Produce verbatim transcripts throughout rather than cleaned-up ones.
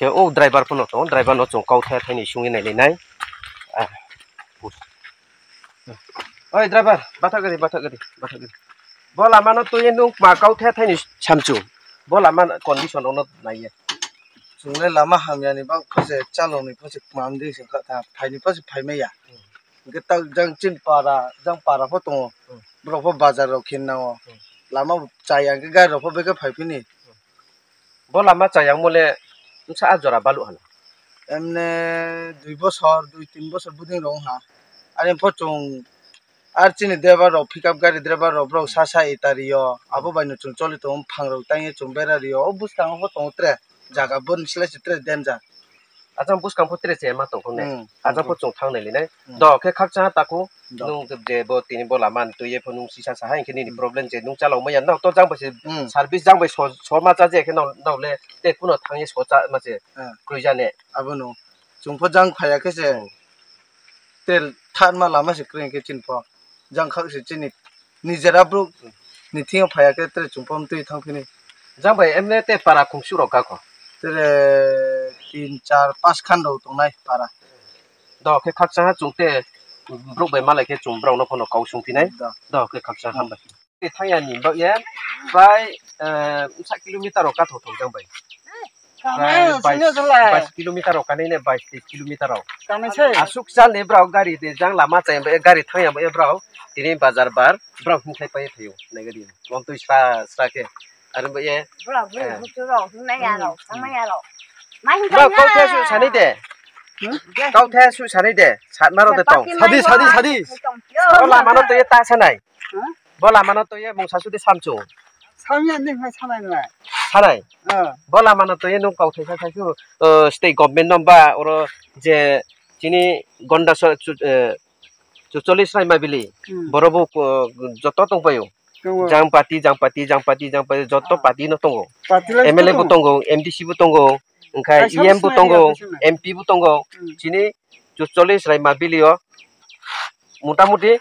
Te o driver phano tongo, driver no chwng kau the thaini sungwi nai nai nai. Ah. Oi driver, bathak gari, bathak gari, bathak gari. Bo lama no twi nung ma kau the thaini samchu. Bo lama condition no nai ya. Chwngle lama hamya ni bang phase chalok ni phase kmam di se kha tha, phai ni phase phai maya. Hwnkhe tak jang chini para, jang para pho tongo. Hmm. Borok pho bazar rok khe nango. Hmm. Lama bo chaya hwnkhe gari rok pho beke phai phini. Bo lama chaya wngmole bwsa a jora balu hano. Emne dui bosor, dui tin bosor buding rok wngha. Ani pho chwng ar chini driver rok, pickup gari driver rok, borok sa sa eta rio. Abo bai no chwng choli tongo, phang rok tangwi chwng bera rio. O bwskango pho tongo tre. Jaga boni slai se tre danger. Ajang bwskang pho tre che ma tong kho ne. Hmm. Ajang pho chwng thang nai linai. Hmm. Do khe khakcha ha taku. Do. Nung je bo tini bo lama ni twi ye pho nung sisa sa ha, hwnkhe nini Hmm. problem je nung chalok maya, no to jang bai se Hmm. service jang bai so, so ma cha je khe no, no le te kuno thang ye so cha ma se Hmm. kwrwi ja ne. Abono. Chwng pho jang phai ya khe se Hmm. tel thanma lama se kwrwi khe chini pho. Jang khak se chini nijera bru ni thing phai ya khe tere chwng pom twi thang phini. Jang bai emne te para khumsu rok ga kho. Tere tin, char, pas khan rok tongnai para. Do khe khakcha ha chwng te bru bai malai khe chwng brao no phono kau sung phinai. Do. Do khe khakcha ha Hmm. bai. Te thang ya ni bak ye bai, eh, sa kilometer rok ka tho thong jang bai. Kanai, Bai sini bais, jalai. Bais kilometer rok kanai ne bais tris kilometer rok. Kanai se. Asuk sal ni brao gari de jang lama chaya bai gari thang ya bai brao tini bazar bar brao hung khai pai thayo nai gari. Mon tui sra sra khe. Ar bai ye. Brao bui Eh. bui tu rok hung nai ya rok, Hmm. thang nai ya rok. Mai hung Brao thang kau the na. Su sani de. Hmm? Kau the su sani de. Sat maro de tong. Pati Sadi, mai sadi, ma. Sadi. Yo. Bo lama no to ye ta sanai. Hmm? Bo lama no to ye mung sasu de samchu. Samya ning hai sanai nai. Sanai. Ah. Bo lama no to ye nung kau thaisa saisu, uh, state government no ba oro je chini gonda so chu, eh, chucholis rai mabili. Hmm. Boro bo, uh, joto tong payo. Tongo. Jang party, jang party, jang party, jang party, joto Ah. party no tongo. Party lai M L A bo tongo. Tongo, M D C bo tongo, wngkha Kaisa E M bo sinai tongo, ya, kaisa sinai. M P bo tongo. Hmm. Chini chucholis rai mabili o motamuti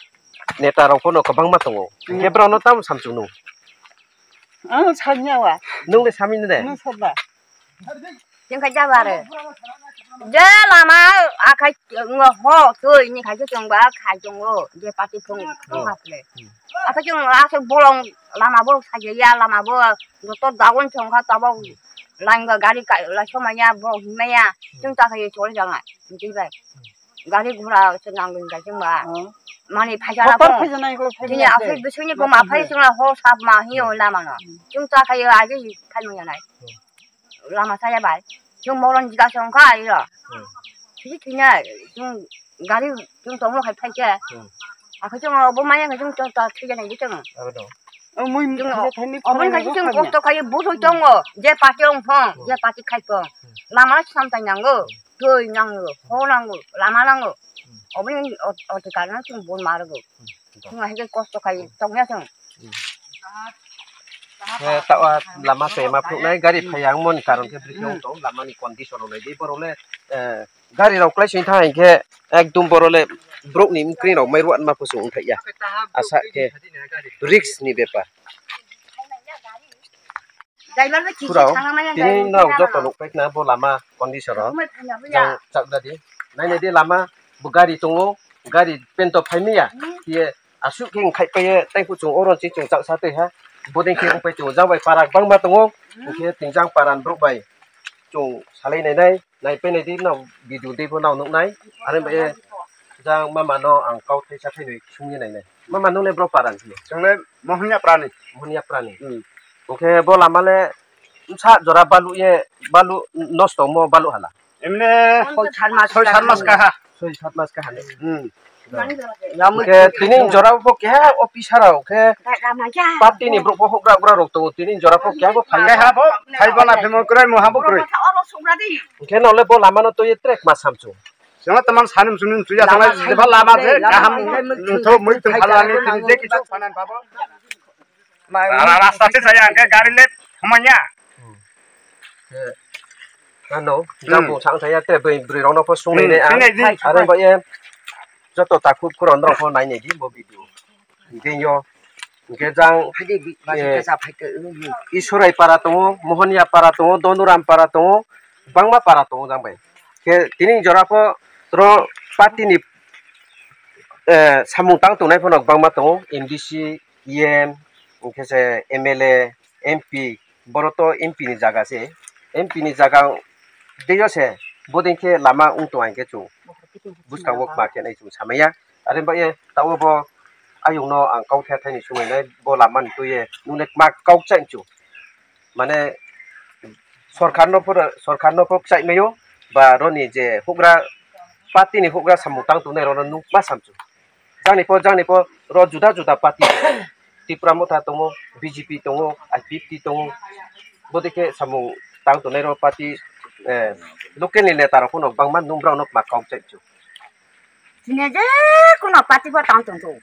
neta rok phano kwbangma tongo. Hmm. Hwnkhe borok no tamo samchung nung? Ang sakni awa. Nung le sami de? Nung sabba. Chwng kha jabare. Je lama akhai ngo ho twi ni khai chwng ba khai chwng o je pati phung Hmm. ha phle. Hmm. Akhai chwng aswk bolong lama bo sajaya lama bo joto dagon chwng kha tabok line ga gari kai la somaya bo himaya chwng ta khai chori janga. Nti bai. Gari gura se nang dun jai chwng ba. Oh. Mani phaijana Hotar bo. Phaijana iklo phaijana Tini se. Aphai bisingni bo ma phai chwng la ho sap ma hi o lama no. Hmm. Chwng ta khai aji khai mo yanai. Hmm. Lama saya bai. Chwng moron jiga chwng kha iro. Hmm. Thiji thina chwng gari chwng tongmo khai phai khe. Hmm. Akhai chwng bo maya chwng ta thijana di chwng. Abo dong. Oh, mui Chwng thani oboni khai phai chwng phai kosto khai bo soi tongo. Je pati ong phong, Hmm. je pati khai phong. Hmm. Lama sam tai nango. Twi nango, ho nango, lama nango. Hmm. Oboni o, o te karna chwng bon margo. Hmm. Chwng hai kosto khai tongya chwng. Hmm. Eh, tawa lama se ma phuknai gari phai ang mon karon khe bwrwi Hmm. tong lama ni condition rok nai di borok le, eh, gari rok klai sing thang khe ekdum borok le borok ni mkri rok mai ruat ma kusu wng thai ya. Asa khe risk ni bepar. Pura o, tini no joto nuk paikna bo lama condition o. Jang chak dadi. Nai nai di lama, bo gari tongo, gari pento phaimaya. Ye asuk khe khai paiye, tei kuchung oro chi chung chak sa tei ha. Bodeng khe ong pai chung jang bai para bangma tongo. Hwnkhe ting jang para ni borok bai chung salai nai nai. Nai painai di no video tei bo no nuknai. Are bai jang mama no ang kau thaisa thainwi sungwi nainai. Mama nung le bro para ni? Chwng le Mohonia Prani. Mohonia Prani. Hmm. Hwnkhe bo lama le bwsa jora balu ye balu nosto mo balu hala. Emne Soi sat mas soi sat mas kaha. Soi sat mas kaha le. Hmm. Hwnkhe tini jora bo keha officer rok khe party ni borok bo hokra okra rok tongo, tini jora bo keha bo phai. Keha bo phai bo na phimo krai mo ha bo krai. Hwnkhe no le bo lama no twi ye trek ma samchu. Jama tamang sanim sunim suya Lama sanai jeba lama je kaham nungtho muitu phalani tini je kichu phanan babo. Rasta se saya angke gari le humanya. Ano, jang bung sang saya te bui bui rong no pho sung ne. Sini di. Are ba ye joto takhuk kuron rok pho nai ne di bo video. Hingke yo, hingke jang, Phai de bi, eh, kasa phai ke, ui, ui. Isorai para tongo, Mohonia para tongo, Donuram para tongo, bangma para tongo jang bai. Khe tini jora pho tro party ni, eh, samung tang tongnai phano bangma tongo, M D C, E M, hwnkhe se M L A, M P, boro to M P ni jaga se, M P ni jaga deyo se, bodei khe lama wng tong hwnkhe chwng bwskango ma khe nai chwng samaya. Are ba ye tabo bo ayung no ang kau the thani sumai nai bo lama ni twi ye nune ma kau chai chu. Mane sorkar no pura, sorkar no pok chai mayo ba roni je hugra party ni hugra samung tang tongnai rok no nuk ma sam chu. Jangni pho, jangni pho ro juda juda party. Tipra Motha tongo, B J P tongo, I P F T tongo. Bodei khe samung tang tongnai rok party, eh, local ni neta rok phano bangma nung brao no ma kau chai chu. Chini je kuno party bo tang tong tong.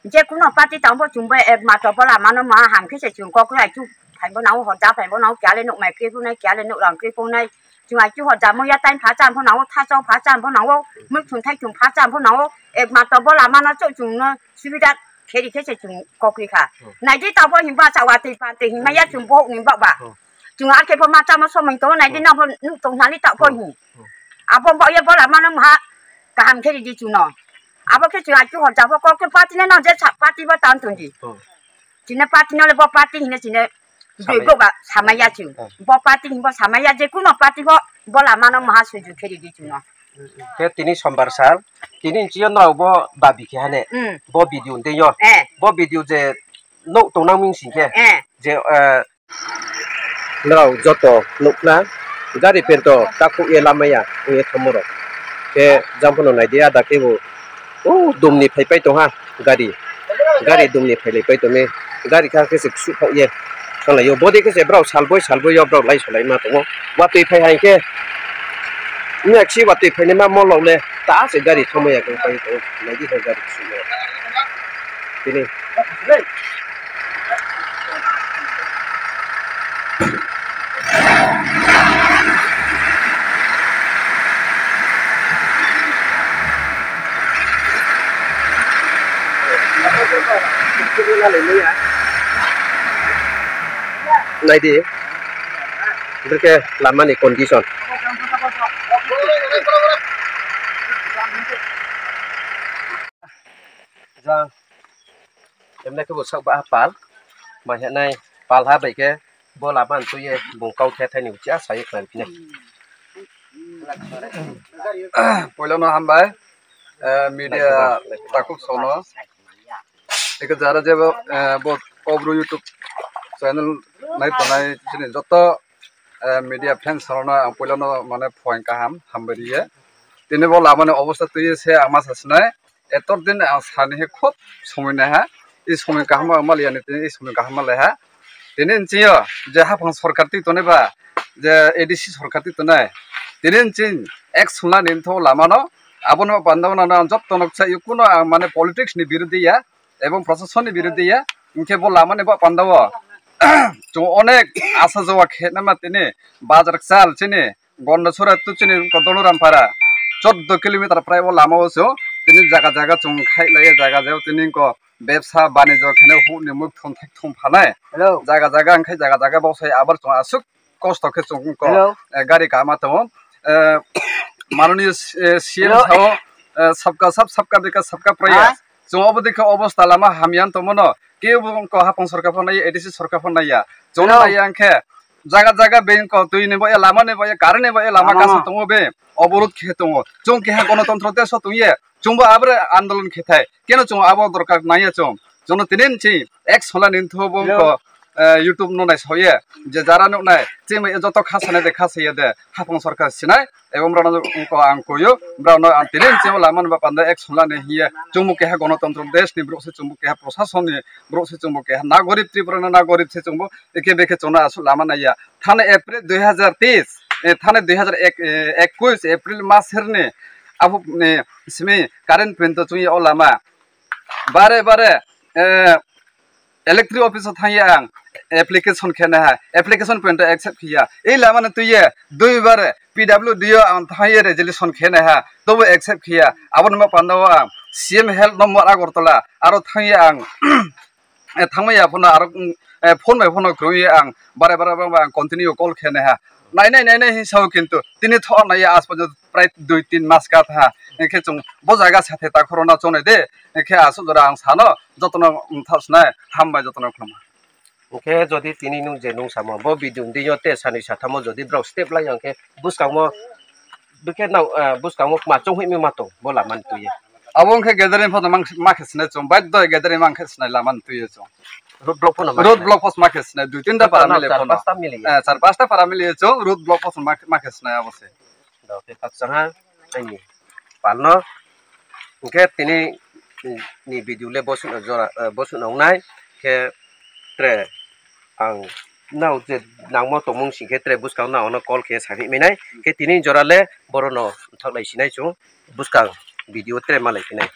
Je kuno party tang bo chwng bo ek mato bo lama no ma ham khe se chwng kok lai chu. Phai bo nang hor da phai bo nang kiale nuk mai kri phung nai, kiale nuk rang kri phung nai. Chwng ai chu hor da mo ya time pha cham pho nang o, tha chong pha cham pho nang o, muk thung thai thung pha cham pho nang o. Ek mato bo lama no chu chwng no subida kheri khe se chwng kok ri kha. Hmm. Nai di ta bo hin ba cha wa twi pa twi hin ma ya chwng bo ni ba ba. Hmm. Chwng a khe pho ma chama somoi tongo, nai di na pho nuk tong nani ta pho hin. Abo bo ye bo lama no ma kaham khe di chwng no. Abo khe chwng a chu hor ja pho kok khe party no na je sa party bo tan tong di. Chini party no le bo party hine chini dui go ba samaya chwng. Bo party hin bo samaya je kuno party bo bo lama no ma suju khe di chwng no. Khe tini sombar sal, tini chiyo no bo babi khe hane. Hmm. Bo video de yo. Eh. Bo video je nuk tong nang ming sing khe. Eh. Je, eh, Norok joto nukna, gari pento takhuk ye lamaya wngye thomorok. Khe jang phano naidi, ada khe bo, o dumni phaipai tongha gari. Gari dumni phailaipai tongni. Gari kha khe se kusu khokye thanglaio. Bodi khe se borok salboi salboi yo borok lai solai ma tongo. Watwi phai hai khe, wngya khe watwi phainai ma mol rok le ta se gari thomaya khe pai tongo. Naidi hai gari kusu le. Tini. Naidi, bwkhe lamani condition. Jang, emne khe bo sak ba pal, mai hwnai pal ha bai khe bo lama twi ye bung kau the thani uchi a sai khlai phine. Poilano hambai, eh, media takhuk sono. Eke jara je bo, eh, bo Kobru YouTube channel nai tonai chini joto, eh, media fans rokno ang poilano mane phoing kaham hambai riye. Tini bo lamani obostha twi se ang ma sa sinai. Etor din ang sani he khub somoi naiha, i somoi kaham ang maliya ni tini i somoi kaham malaiha. Tini nching yo je haphang sorkar twi tongnai ba, je A D C sorkar twi tongnai, tini nching action lani nthok lama no, aboni panda no ang joto no kchai kuno ang mane politics ni birodi ya, ebong proshasoni birodi ya, hwnkhe bo lama ni bo panda o chwng onek asa joa khe nama tini bazar chal chini Gondasura tu chini ko Doluram para choddo kilometer prai o lama o se o tini jaga jaga chwng khai lai jaga jaga tini ko bebsa banijo khene huk ni muk thum thik thum phanai. Hello. Jaga jaga wngkhai jaga jaga bo sai abar chwng aswk kosto khe chwng ko, hello, eh, gari kama tongo. Eh, mananiya, eh, C M, hello, sao, eh, sabka sab sabka vikas sabka prayas. Ha? Chwng obo dikhe obosta lama hamya tongmano. Kebo wngkha hapang sorkar pho naiya, A D C sorkar pho naiya. Chwng, hello, naiya wngkhe jaga jaga beng ko twi ni bo ya, lama ni bo ya, current ni bo ya, lama, lama kasa tongo be, oborod khe tongo. Chwng keha gonotontro desh o tongye, chwngbo abore andolon khe thai. Keno chwng abo dorkar naiya chwng. Chwngno tini nchi ek sola ni nthu bo, hello, wngkha, eh, YouTube no nai soye. Je jara nuk nai, chini joto kha sanai de kha saya de, hapang sorkar sinai. Ebong borokno wngkha ang kuyu, borokno ang tini nchini lama ni bapang de action lani hiya. Chwngbo keha gonotontro desh ni borok se, chwngbo keha proshasoni borok se, chwngbo keha nagorib, Tripura ni nagorib se chwngbo, eke beke chwngno aswk lama naiya. Thani April dui hazar teis, eh, thani dui hazar ek, eh, ekush April mas herni aphuk ni simi current point to chwngya o lama. Bare bare, eh, electric office o thangya ang application khe naiha, application point o accept khiya. Ei lama no twiye duibar P W D o ang thangye resolution khe naiha, tobo accept khiya. Aboni ma panda o ang C M help number Agartala aro thangye ang, eh, thangmaya phano aro, mm, eh, phone bai phano kwrwngye ang bare bare bare ang continue call khe naiha. nainai nainai hinwi sao, kintu tini tho naiya aaj porjonto prai dui tin mas ka tha. Hinkhe chwng bo jaga sathe ta khorokna chonai de. Hinkhe aswk jora ang sano jotono wngthok swnai, hambai jotono khulumma. Hinkhe jodi tini nwng je nwng samo bo video ni deing yo tei sanwi sathamo jodi borok step lai ya hinkhe bwskango bikhe nao, ah, bwskango ma chonghoimwi ma tong bo lama ni twi. Abo wngkhe gathering phano mang-, ma khe sinai chwng, baidhoi gathering mang khe sinai lama ni twi chwng. Road block phano ma road sinai. Block phos ma khe sinai, dui tinta para mili char phano. Pasta mili. Eh, char pasta para mili chwng, road block phos ma, ma khe sinai abo se. Dok khe khakchangha, ani palno. Hinkhe tini ni video le boswk no jora, eh, boswk no wngnai. Khe tre ang nao je nangmo tongmung sing khe tre bwskang no ano call khe sari minai. Khe tini jora le boro no thok lai sinai chwng bwskang video tre ma lai phinai.